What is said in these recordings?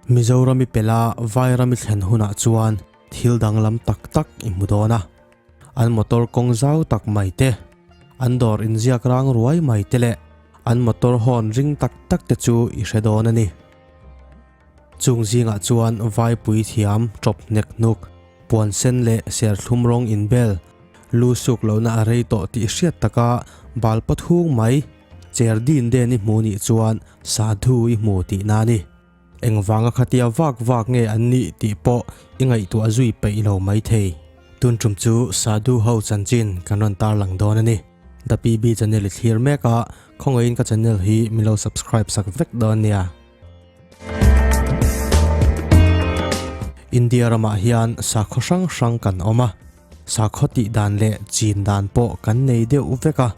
Mizoram i pelh a Vairam i thlen hunah chuan thil danglam tak tak i hmu dawn a. An motor kawng zau tak mai te, an dawr inziak rang ruai mai te leh an motor horn ring tak tak te chu i hre dawn a ni. Chung zingah chuan vaipui thiam tawp hnek hnuk, puan sen leh serthlum rawng inbel, lu suk lohna a rei tawh tih hriat taka bal pawt hung mai, cher din den i hmu nih chuan sadhu i hmu tihna a ni. Engvanga khatia vak vak nge an nih tih pawh i ngaihtuah zui peih lo maithei. Tun tum chu sadhu ho chanchin kan rawn tarlang dawn a ni. The PB channel i thlir mek a, khawngaihin ka channel hi min lo subscribe sak vek dawn nia. India ramah hian sakhaw hrang hrang kan awm a, sakhaw tih dan leh chin dan pawh kan nei deuh vek a,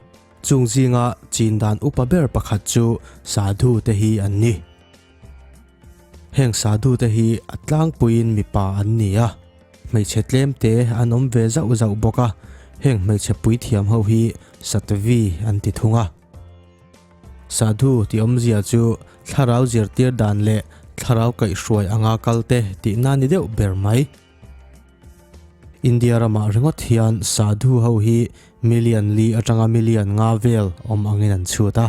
chung zinga chin dan upa ber pakhat chu sadhu te hi an ni. Heng sadhu te hi a tlangpuiin mipa an ni a, hmeichhe tlem te an awm ve zauh zauh bawk a, heng hmeichhe puithiam ho hi satvi an ti thung a. Sadhu tih awmzia chu thlarau zirtir dan leh thlarau kaihhruai anga kalte tihna ni deuh ber mai. India ramah ringawt hian sadhu ho hi million li atanga million nga vel awm angin an chhut a.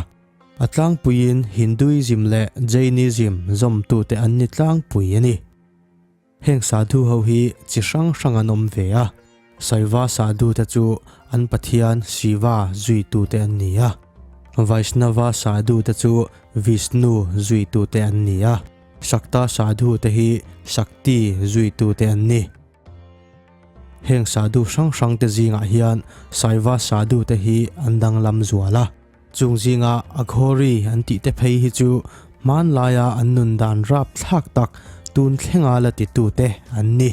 A tlangpuiin Hinduism leh Jainism zawmtute an ni tlangpui a ni. Heng sadhu ho hi chi hrang hrang an awm ve a, Saiva sadhu te chu an pathian Shiva zuitute an ni a, Vaishnava sadhu te chu Vishnu zuitute an ni a, Shakta sadhu te hi Shakti zuitute an ni. Heng sadhu hrang hrang te zingah hian Saiva sadhu te hi an danglam zual a, chung zinga Aghori an tih te phei hi chu hmanlaia an nun dan rapthlak tak tun thlenga la titute an ni.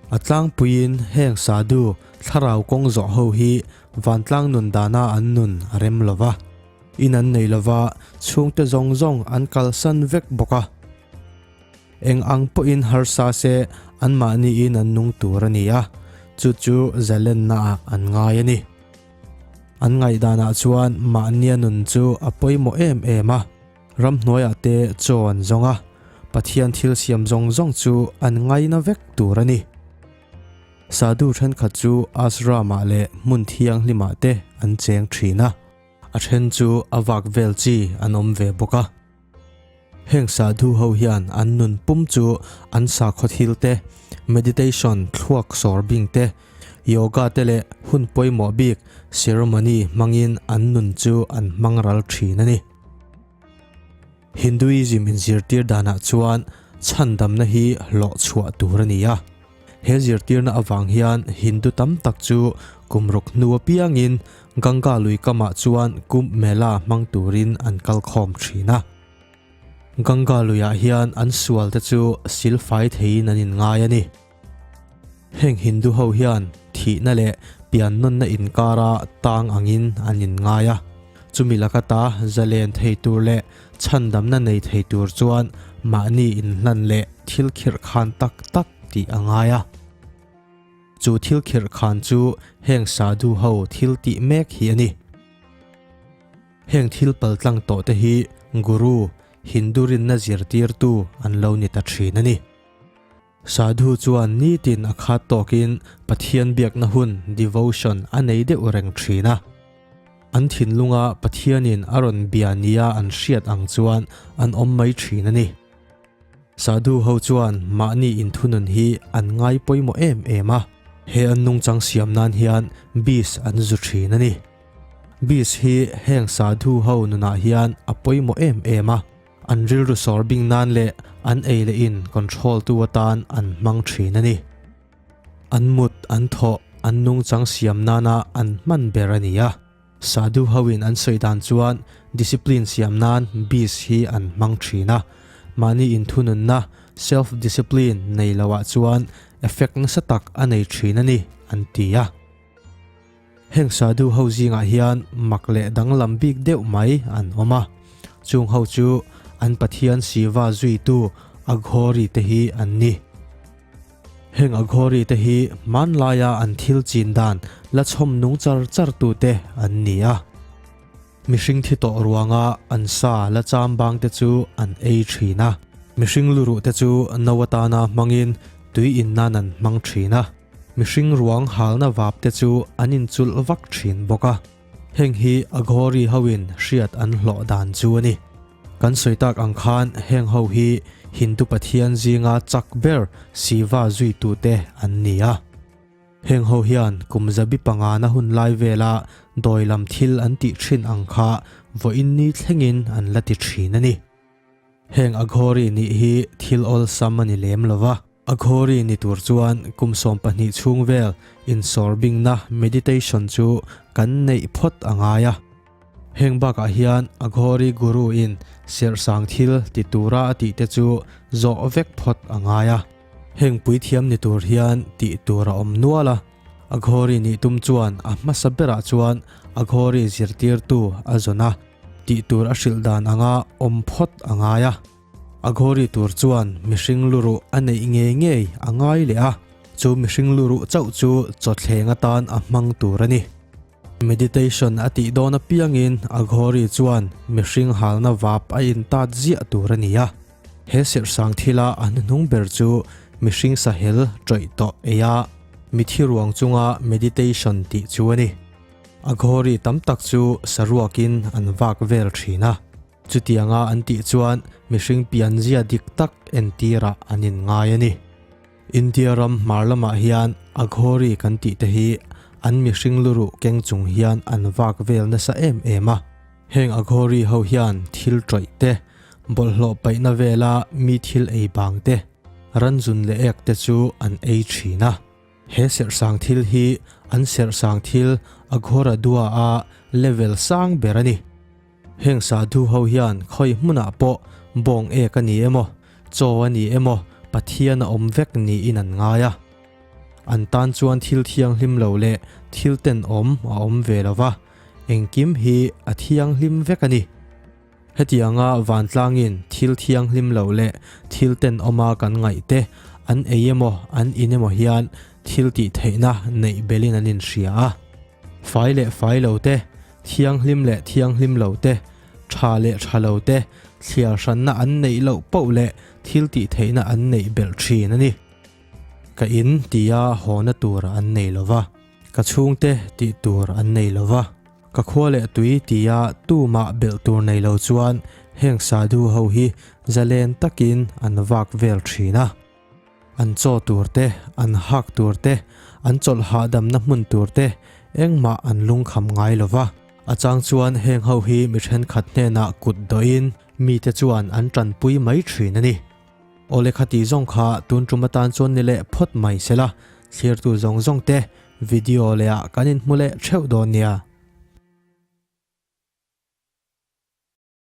A tlangpuiin heng sadhu thlarau kawng zawh ho hi vantlang nun dana an nun a rem lo va, in an nei lo va, chhungte zawng zawng an kalsan vek bawk a. Eng ang pawhin harsa se anmahniin an nung tur a ni a, chu chu zalennaah an ngai a ni. An ngaihdanah chuan mahnia nun chu a pawimawh em em a, ramhnuaiah te chaw an zawng a, Pathian thil siam zawng zawng chu an ngaina vek tur a ni. Sadhu thenkhat chu ashram-ah leh hmun thianghlimah te an cheng thin a, a then chu a vak vel chi an awm ve bawk a. Heng sadhu ho hian an nun pum chu an sakhaw thil te, meditation thluak sawr bing te, yoga te leh hun pawimawh bik ceremony hmangin an nun chu an hmang ral thin a ni. Hinduism inzirtir danah chuan chhandamna hi hlawh chhuah tur a ni a. He zirtirna avang hian Hindu tam tak chu kum ruk hnu apiangin Ganga lui kamah chuan Kumbh Mela hmang turin an kal khawm thin a. Ganga luiah hian an sualte chu silfai theiin an inngai a ni. Heng Hindu ho hian thihna leh piannawnna inkara tang angin an inngai a. Chumi lakata zalen thei tur leh chhandamna nei thei tur chuan mahni inhlan leh thil khirh khan tak tak tih a ngai a. Chu thil khirh khan chu heng sadhu ho thil tih mek hi a ni. Heng thil paltlang tawh te hi guru, Hindu rinna zirtirtu an lo ni ta thin a ni. Sadhu chuan nitin a khat tawkin Pathian biakna hun, devotion, a nei deuh reng thin a. An thinlunga Pathianin a rawn bia nia an hriat ang chuan an awm mai thin a ni. Sadhu ho chuan mahni inthunun hi an ngai pawimawh em em a, he an nungchang siam nan hian bis an zu thin a ni. Bis hi heng sadhu ho nunah hian a pawimawh em em a. An rilru sawr bing nan leh an ei leh in control tu atan an hmang thin a ni. An mut, an thawh, an nungchang siam nana an hman ber a ni a. Sadhu hoin an sawi dan chuan discipline siam nan bees hi an hmang thin a. Mahni inthununna, self discipline, nei loah chuan effect nasa tak a nei thin a ni, an ti a. Heng sadhu ho zingah hian mak leh danglam bik deuh mai an awm a, chung ho chu an pathian Shiva zuitu Aghori te hi an ni. Heng Aghori te hi hmanlaia an thil chin dan la chhawm nung char char tute an ni a. Mihring thi tawh ruanga an sa la cham bang te chu an ei thin a. Mihring luruh te chu no atana hmangin tui in nan an hmang thin a. Mihring ruang halna vap te chu an inchulh vak thin bawk a. Heng hi Aghori hoin hriat an hlawh dan chu a ni. Kan sawi tak ang khan heng ho hi Hindu pathian zinga chak ber Shiva zuitute an ni a. Heng ho hian kum zabi pangana hun lai vela dawi lam thil an tih thin ang kha vawiin ni thlengin an la ti thin a ni. Heng Aghori nih hi thil awlsam a ni lem lo va. Aghori ni tur chuan kum 12 chhung vel insawr bingna meditation chu kan neih phawt a ngai a. Heng bakah hian Aghori Guru in serhsang thil ti tura a tih te chu zawh vek phawt a ngai a. Heng puithiam ni tur hian tih tur a awm nual a. Aghori nih tum chuan a hmasa berah chuan Aghori zirtirtu a zawn a, tih tur a hrilh dan anga awm phawt a ngai a. Aghori tur chuan mihring luruh a neih ngei ngei a ngai leh a, chu mihring luruh chauh chu chawthleng atan a hmang tur a ni. Meditation a tih dawn apiangin Aghori chuan mihring halna vap a intat ziah tur a ni a. He serhsang thila a hnuhnung ber chu mihring sahel tawih tawh ei a, mithi ruang chunga meditation tih chu a ni. Aghori tam tak chu saruakin an vak vel thin a. Chutianga an tih chuan mihring pianzia dik tak entirah an inngai a ni. India ram hmar lamah hian Aghori kan tih te hi an mihring luruh keng chung hian an vak vel nasa em em a. Heng Aghori ho hian thil tawih te, bawlhhlawh paihna vela mi thil ei bang te, ranzun leh ek te chu an ei thin a. He serhsang thil hi an serhsang thil Aghora dua a level sang ber a ni. Heng sadhu ho hian khawi hmunah pawh bawng ek a ni emaw, chaw a ni emaw Pathian a awm vek niin an ngai a. An tan chuan thil thianghlim lo leh thil tenawm a awm ve lo va, engkim hi a thianghlim vek a ni. Hetianga vantlangin thil thianghlim lo leh thil tenawma kan ngaih te an ei emaw an in emaw hian thil tih theihna neih belin an inhria a. Fai leh fai lo te, thianghlim leh thianghlim lo te, tha leh tha lo te thliar hranna an neih loh poh leh thil tih theihna an neih belh thin a ni. Ka in tia hawna tur an nei lo va, ka chhungte tih tur an nei lo va, ka khua leh tui tia tumah belh tur nei lo chuan heng sadhu ho hi zalen takin an vak vel thin a. An chaw tur te, an hak tur te, an chawlh hahdamna hmun tur te engmah an lungkham ngai lo va. A chang chuan heng ho hi mi thenkhat hnenah kut dawhin mite chuan an tanpui mai thin a ni. Awle khati zawng kha tun tum atan chuan ni leh phawt mai se la, thlirtu zawng zawng te video lehah kan inhmu leh theuh dawn nia.